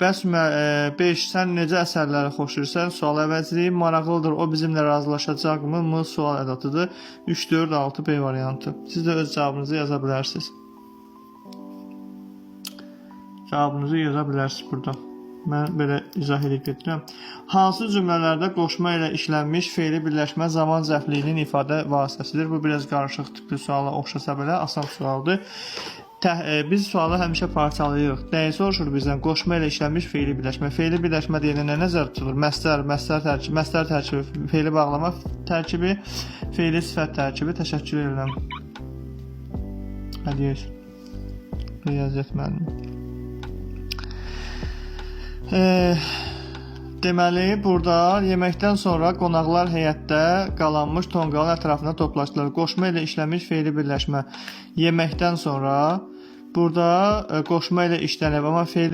Bəs 5, sən necə əsərləri xoşlayırsan? Sual əvəzləyib. Maraqlıdır. O bizimlə razılaşacaqmı? M sual ədatıdır. 3, 4, 6 B variantı. Siz də öz cavabınızı yaza bilərsiniz. Cavabınızı yaza bilərsiniz burada. Mən belə izah edib gedirəm. Hansı cümlələrdə qoşma ilə işlənmiş feili birləşmə zaman zərfliyinin ifadə vasitəsidir? Bu biraz qarışıq tipli suala oxşasa belə asan sualdır. Biz sualı həmişə parçalayırıq. Nəyi soruşur bizdən? Qoşma ilə işlənmiş feili birləşmə. Feili birləşmə deyəndə nə nəzərdə tutulur? Məstər, məstər tərkibi, məstər tərkibi, feili bağlama tərkibi, feili sifət tərkibi. Təşəkkür edirəm. Əliyev. Riyaziyyat müəllimi. Deməli, burada yeməkdən sonra qonaqlar həyətdə qalanmış tonqalın ətrafında toplaşdılar. Qoşma ilə işlənmiş feili birləşmə. Yeməkdən sonra burada qoşma ilə işlənib, amma feili